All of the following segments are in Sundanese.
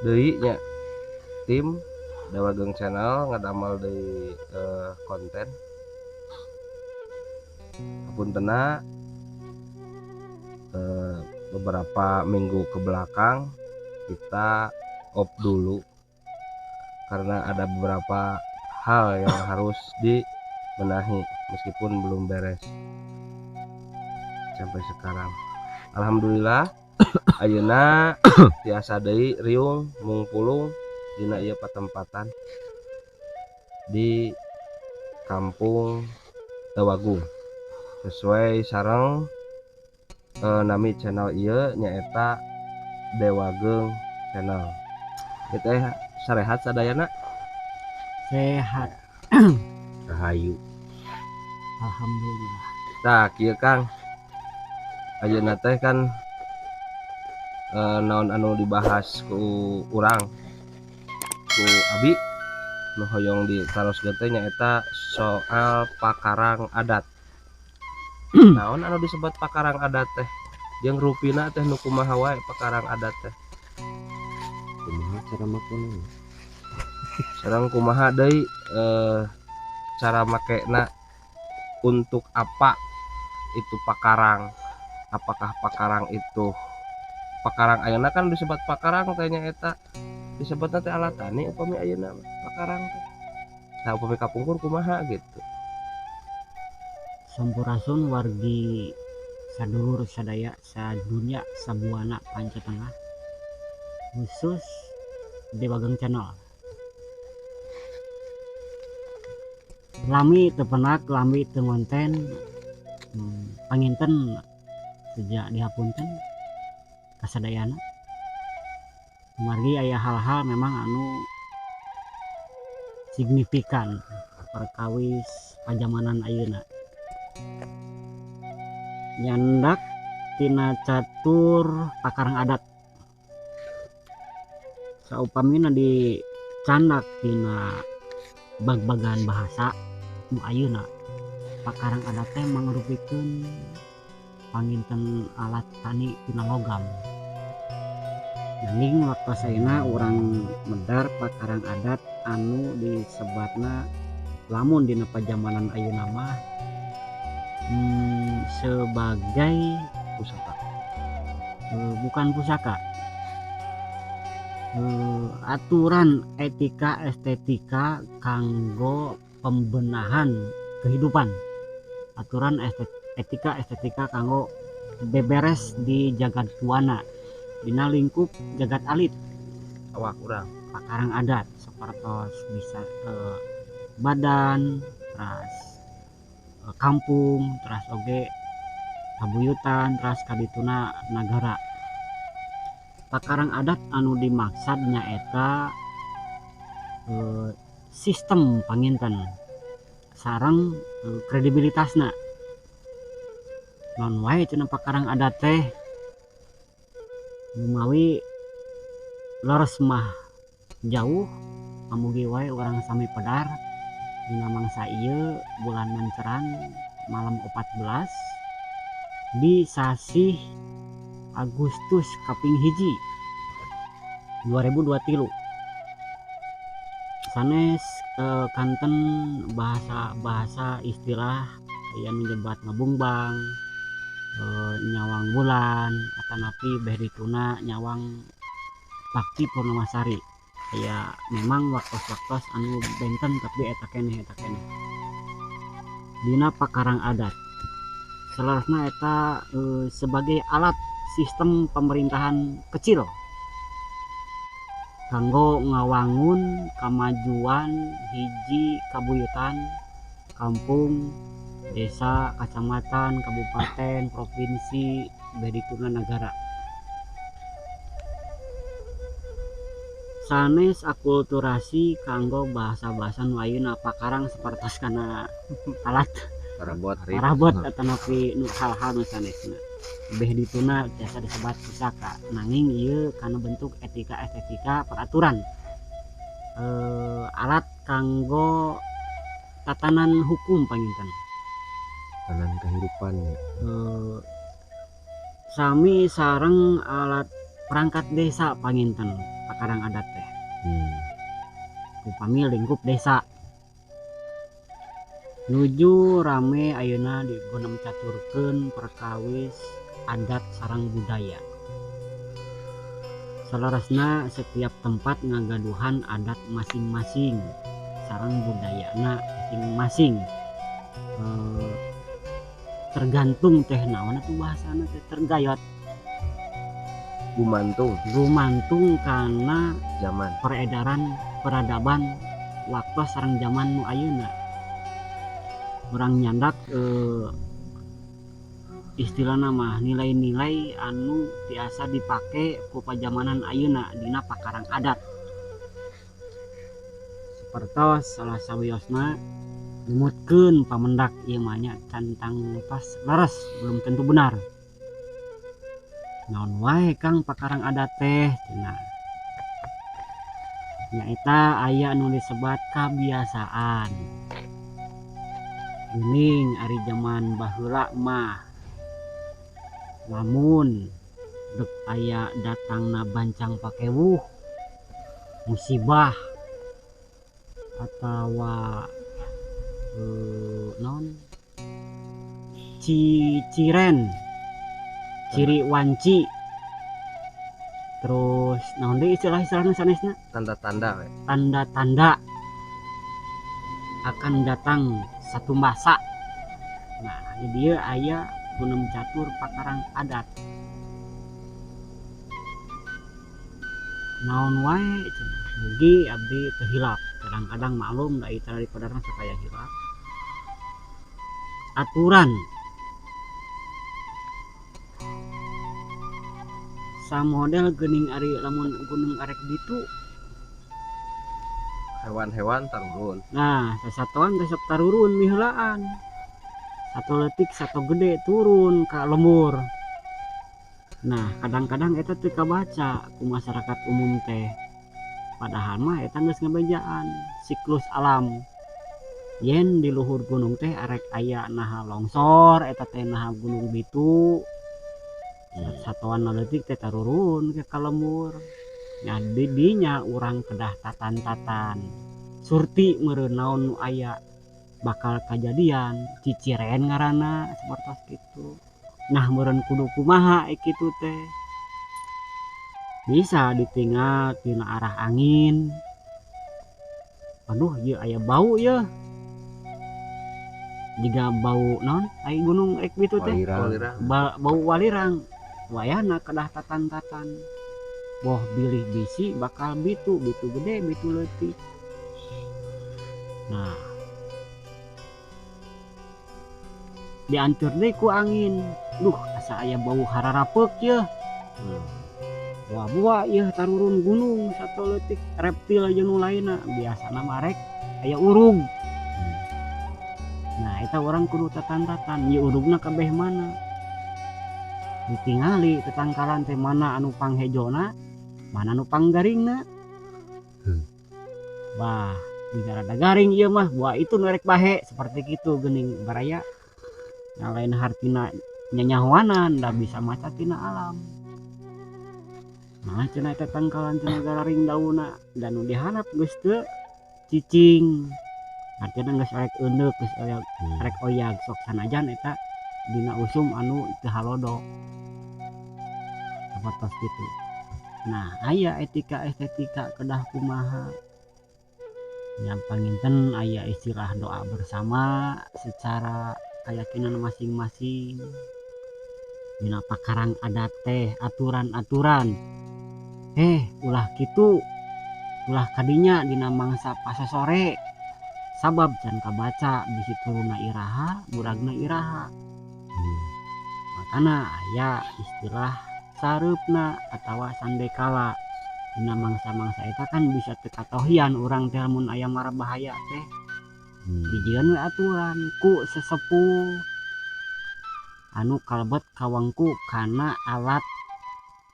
Deui nya tim Dewageung Channel ngadamel deui konten. Hapuntena beberapa minggu ke belakang kita off dulu karena ada beberapa hal yang harus dibenahi meskipun belum beres sampai sekarang. Alhamdulillah ayeuna tiasa deui riung mungpulung dina ieu patempatan di Kampung Dawagung sesuai sareng nami channel ieu nyaeta Dewageung Channel. Kita sarehat sadayana? Sehat. Rahayu. Alhamdulillah. Tah kieu Kang, ayeuna teh kan naon anu dibahas ku urang, ku abi nu hoyong ditaroskeun teh nyaeta soal pakarang adat. Naon anu disebut pakarang adat teh? Jeung rupina teh nu kumaha wae pakarang adat teh? Kumaha cara makena? Sareng kumaha deui cara makena, untuk apa itu pakarang? Apakah pakarang itu pakarang ayeuna kan disebut pakarang teh nyaeta disebutna teh alat tani upami ayeuna mah pakarang teh. Nah, upami kapungkur kumaha gitu. Sampurasun wargi sadulur sadaya sadunya sabuana panca tengah khusus Dewageung Channel. Lami tepenak, lami teu ngonten, panginten sejak dihapunten kasadayana. Kumargi aya hal-hal memang anu signifikan perkawis pajamanan ayeuna. Nyandak tina catur pakarang adat. Saupamina dicandak tina bag-bagan bahasa nu ayeuna, pakarang adat teh mangrupikeun panginten alat tani tina logam. Nanging waktos ayeuna urang medar pakarang adat anu disebatna lamun dina pajamanan ayeuna mah sebagai pusaka. Bukan pusaka. Aturan etika estetika kanggo pembenahan kehidupan, aturan etika estetika kanggo beberes di jagat buana dina lingkup jagat alit awak urang pakarang adat sapertos bisa badan teras kampung teras oge kabuyutan teras kadituna nagara. Pakarang adat anu dimaksad nyaeta sistem panginten sareng kredibilitasna. Non wae cenah pakarang adat teh lumawi leres mah jauh pamugi wae urang sami pedar dina mangsa ieu bulan mencerang malam 14 di sasih Agustus kaping hiji 2023. Sanes kanten bahasa-bahasa istilah yang menyebat ngabungbang, nyawang bulan atanapi beh dituna nyawang bakti purnamasari. Ya memang waktos-waktos anu benten tapi eta keneh eta keneh. Dina pakarang adat saleresna eta sebagai alat sistem pemerintahan kecil kanggo ngawangun kamajuan hiji kabuyutan kampung, desa, kecamatan, kabupaten, provinsi, bedituna negara. Sanes akulturasi kanggo bahasa-bahasa nu ayeuna pakarang sapertos kana alat parabot, parabot atanapi nu hal-hal nu sanesna. Beh dituna jasa disebat pusaka nanging ieu kana bentuk etika estetika peraturan alat kanggo tatanan hukum panginten tatanan kehidupan ya. Sami sareng alat perangkat desa panginten. Pakarang adat teh. Upami lingkup desa nuju rame ayeuna digunem caturkeun perkawis adat sareng budaya. Saleresna setiap tempat ngagaduhan adat masing-masing sareng budayana masing-masing. Tergantung teh naon atuh bahasana teh tergayot gumantung gumantung kana zaman peredaran peradaban waktu sareng zaman nu ayeuna. Urang nyandak istilahna mah nilai-nilai anu tiasa dipake ku pajamanan ayeuna dina pakarang adat. Sapertos salah sawiosna numutkeun pamendak ieu mah nya can tangtos leres belum tentu benar. Naon wae Kang pakarang adat teh cenah. Nyaeta aya anu disebat kabiasaan. Geuning ari jaman baheula mah lamun dek aya datangna bancang pakewuh musibah atawa naon ciciren ciri wanci terus naon deui istilah-istilahna sanesna tanda-tanda we. Tanda-tanda akan datang satu masa. Nah, di dieu aya gunem catur pakarang adat. Naon wae cenah mugi abdi teu hilap. Kadang-kadang maklum da ieu teh padarna sok aya hilap. Aturan samodel geuning ari lamun gunung arek ditu hewan-hewan tarurun. Nah, sasatoan teh sok tarurun miheulaan. Satu leutik satu gede turun ka lembur. Nah, kadang-kadang eta teu kabaca ku masyarakat umum teh. Padahal mah eta geus ngabejaan siklus alam. Yen di luhur gunung teh arek aya naha longsor eta teh naha gunung bitu. Satuan leutik teh tarurun ke ka lembur. Nya di dinya urang kedah tatan-tatan. Surti meureun naon nu aya bakal kajadian ciciren ngaranna sapertos kitu. Nah meureun kudu kumaha kitu teh. Bisa ditinggal tina arah angin. Aduh ieu aya bau yeuh. Jiga bau naon ai gunung rek bitu teh. Walirang. Bau walirang. Wayahna kedah tatan-tatan. Boh bilih bisi bakal bitu, bitu gede, bitu leutik. Nah, diantur deui ku angin. Duh, asa aya bau hararapeuk yeuh. Buah-buah yeuh tarurun gunung satu leutik reptil jeung nu lainna. Biasana mah rek aya urug. Nah, eta urang kudu tatan-tatan. Ieu urugna kabeh mana? Ditingali tetangkalan teh mana anu panghejona, mana anu panggaringna. Wah, jika rada garing ieu mah, buah itu nu rek bahe seperti kitu geuning baraya. Nah, lain hartina nyanyahoanan da bisa maca tina alam. Nah, cenah eta tangkalan cenah gararing daunna dan nu diharap geus teu cicing. Artina geus rek eundeuh, geus oyag, rek oyag sok sanajan eta dina usum anu teu halodo. Sapertos kitu. Nah, aya etika estetika kedah kumaha. Yang panginten aya istilah doa bersama secara keyakinan masing-masing. Dina pakarang adat teh aturan-aturan. Ulah kitu. Ulah kadinya dina mangsa pasosore. Sabab can kabaca bisi turunna iraha, muragna iraha. Makana aya istilah sareupna atawa sandekala. Dina mangsa-mangsa eta kan bisa teu katohian urang teh lamun aya mara bahaya teh. Dijieun we aturan ku sesepuh anu kalebet kawangku kana alat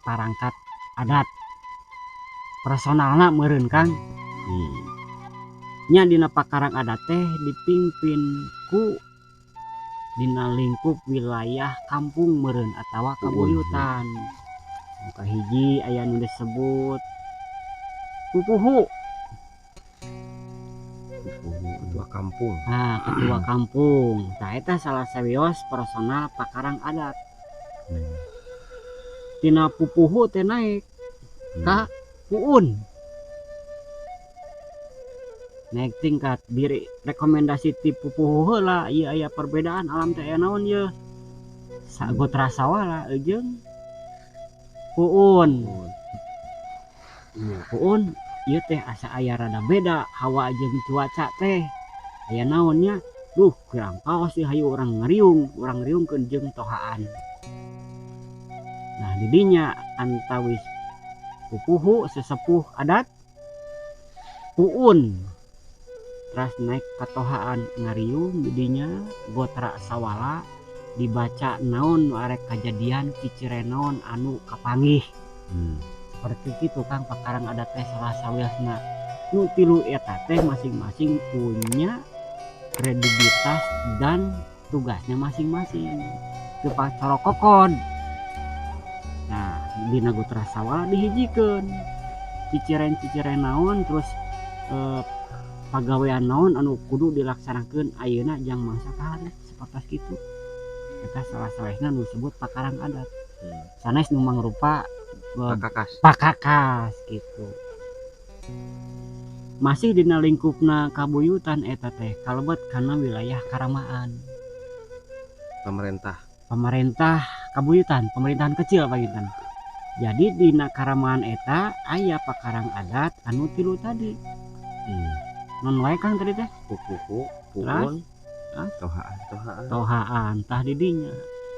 parangkat adat. Personalna meureun Kang. Nya dina pakarang adat teh dipimpin ku dina lingkup wilayah kampung meureun atawa kabuyutan. Nu kahiji aya nu disebut Pupuhu. Pupuhu. Ketua kampung. Nah, ketua kampung. Tah, eta salah sawios personal pakarang adat. Tina pupuhu teh naik ka puun, naik tingkat diri rekomendasi ti pupuhu heula. Ieu aya perbedaan alam teh, aya naon ye sagotra sawala jeung puun. Puun ieu teh asa aya rada beda hawa jeung cuaca teh, aya naonnya. Duh, kurang kaos sih, hayu urang ngariung, urang ngariungkeun jeung tohaan. Nah, didinya antawis pupuhu, sesepuh adat, puun, terus naik katohaan, ngariung didinya gotra sawala, dibaca naon nu arek kajadian, ciciren naon anu kapanggih. Seperti itu, Kang. Pakarang adat teh salah sawiosna nu tilu eta teh masing-masing punya kredibilitas dan tugasnya masing-masing teu pacorokokon. Nah, dina gotra sawala dihijikeun ciciren-ciciren naon, terus pagawean naon anu kudu dilaksanakeun ayeuna jang mangsa kaharep, sapertos kitu. Eta salah sawiosna nu disebut pakarang adat. Sanes nu mangrupa Pakakas. Pakakas gitu. Masih dina lingkupna kabuyutan, eta teh kalebet kana wilayah karamaan. Pemerintah. Pemerintah kabuyutan, pemerintahan kecil panginten. Jadi dina karamaan eta aya pakarang adat anu tilu tadi. Non wae, Kang, tadi teh? Pupuhu, puun. Terus? Tohaan. Tohaan. Tohaan. Tah, didinya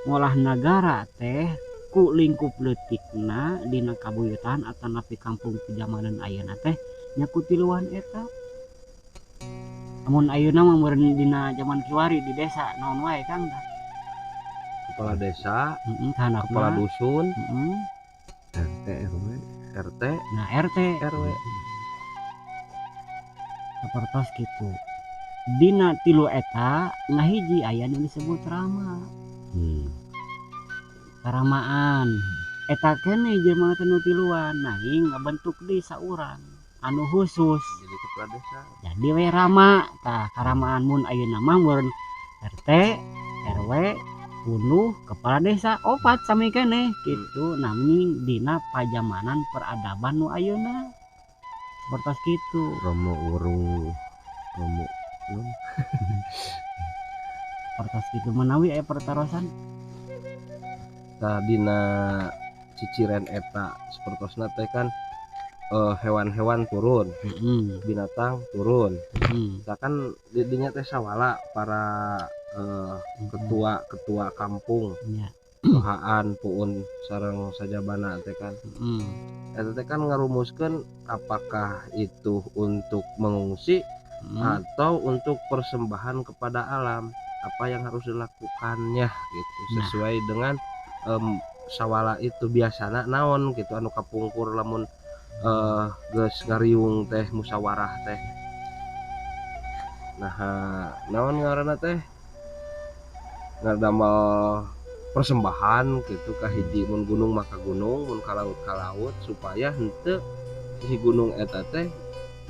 ngolah nagara teh ku lingkup leutikna dina kabuyutan atanapi kampung pijamanan ayeuna teh nya ku tiluan eta. Amun ayeuna mah meureun dina jaman kiwari di desa naon wae, Kang, tah? Kepala desa, Heeh, kahandapna. Kepala dusun, Heeh. RT RW. RT, Nah, RT, RW. Sapertos kitu. Dina tilu eta ngahiji aya nu disebut rama. Karamaan eta keneh jelema teh nu tiluan, nanging ngabentuk deui saurang anu khusus. Jadi kepala desa. Jadi we rama. Tah, karamaan mun ayeuna mah meureun RT, RW, punduh, kepala desa, opat sami keneh kitu, nanging dina pajamanan peradaban nu ayeuna sapertos kitu. Romo urung Romo non. Sapertos kitu, menawi aya pertarosan. Tah, dina ciciren eta sapertosna teh kan hewan-hewan turun, binatang turun. Tah, kan didinya teh sawala para ketua-ketua kampung, tohaan, puun sareng sajabana teh kan. Eta teh kan ngarumuskeun apakah itu untuk mengungsi atau untuk persembahan kepada alam, apa yang harus dilakukannya gitu. Nah. Sesuai dengan sawala itu biasana naon gitu anu kapungkur lamun geus ngariung teh, musyawarah teh, nah naon ngaranna teh, ngadamel persembahan gitu ka hiji, mun gunung maka gunung, mun ka laut ka laut, supaya henteu si gunung eta teh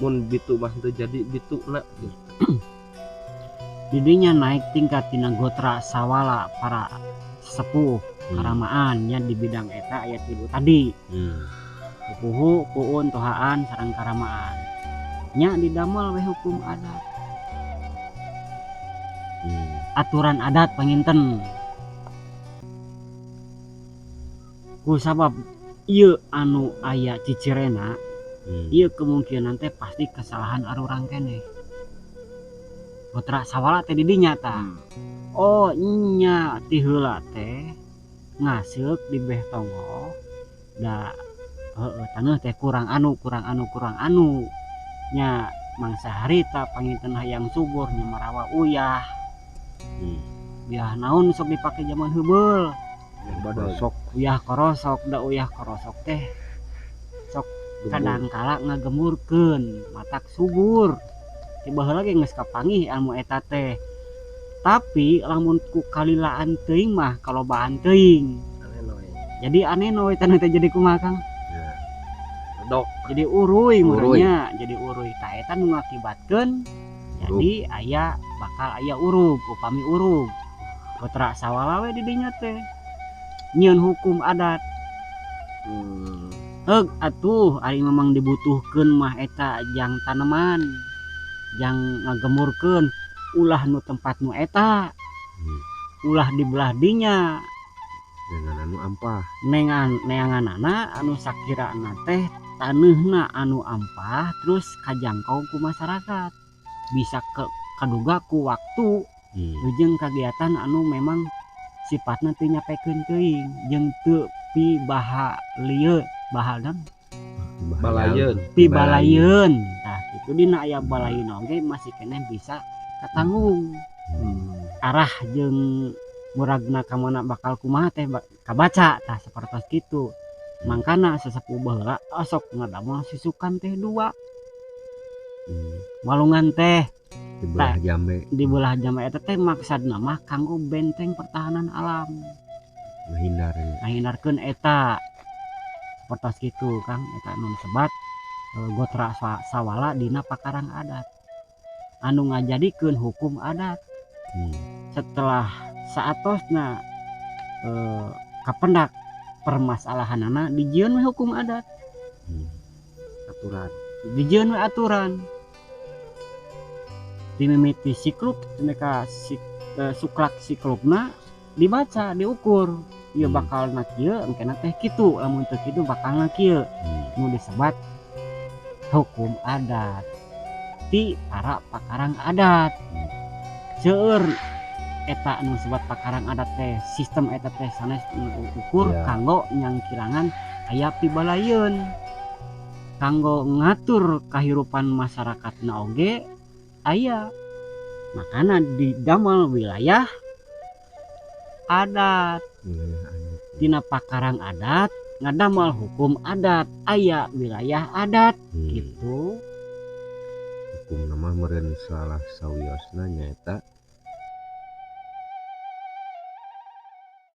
mun bitu mah henteu jadi bituna gitu. Didinya naik tingkat tina gotra sawala para sesepuh karamaan nya di bidang eta aya tilu tadi. Pupuhu, puun, tohaan sareng karamaan nya didamel we hukum adat. Aturan adat panginten ku sabab ieu anu aya cicirena. Ieu kemungkinan teh pasti kesalahan arurang keneh. Gotra sawala teh didinya tah. Oh nya, ti heula teh ngaseuk di beh tonggoh da heeh taneuh teh kurang anu, kurang anu, kurang anu nya. Mangsa harita panginten hayang subur nya marawa uyah. Uyah naon sok dipake zaman heubeul? Badosok. Uyah korosok, da uyah korosok teh sok kadang kala ngagemburkeun, matak subur. Ti baheula ge geus kapanggih ilmu eta teh, tapi lamun ku kalilaan teuing mah kalobaan teuing. Anenoy. Jadi anenoy taneuh teh jadi kumaha, Kang? Ya. Medok. Jadi uruy. Uruy. Meureun nya jadi uruy. Tah, eta nu ngakibatkeun jadi aya, bakal aya urug. Upami urug putra sawala we di dinya teh nyieun hukum adat. Heug atuh, ari memang dibutuhkeun mah eta jang tanaman, jang ngagemurkeun, ulah nu tempat nu eta, ulah di belah dinya. Dengan anu ampah. Nengan neanganana anu sakirana teh taneuhna anu ampah, terus kajangkau ku masyarakat, bisa ke kaduga ku waktu jeung kagiatan anu memang sifatna teu nyapekeun teuing jeung teu pibaha lieu baha Balayeun. Pibalayeun. Tah, itu dina aya balayeun oge masih keneh bisa katanggung arah jeung muragna ka mana, bakal kumaha teh kabaca. Tah, sapertos kitu. Mangkana sesepuh baheula osok ngadamel susukan teh dua walungan teh. Di belah jambe. Di belah jambe eta teh maksudna mah kanggo benteng pertahanan alam. Menghindar ya. Ngahindarkeun eta, sapertos kitu, Kang. Eta nu disebat gotra sawala dina pakarang adat anu ngajadikeun hukum adat. Setelah saatosna kapendak permasalahanana, dijieun we hukum adat. Aturan. Dijieun we aturan dimimiti sikluk mereka sik, suklak siklukna dibaca, diukur ieu bakal na kieu, engkena teh kitu, lamun teu kitu bakal na kieu. Nu disebat hukum adat ti para pakarang adat. Seueur eta anu disebut pakarang adat teh, sistem eta teh sanes nu ukur kanggo nyangkilangan aya pibalayeun, kanggo ngatur kahirupan masyarakat na oge aya. Makana didamel wilayah adat. Wilayah adat. Tina pakarang adat ngadamel hukum adat, aya wilayah adat gitu. Hukum nama meureun salah sawiosna nyaeta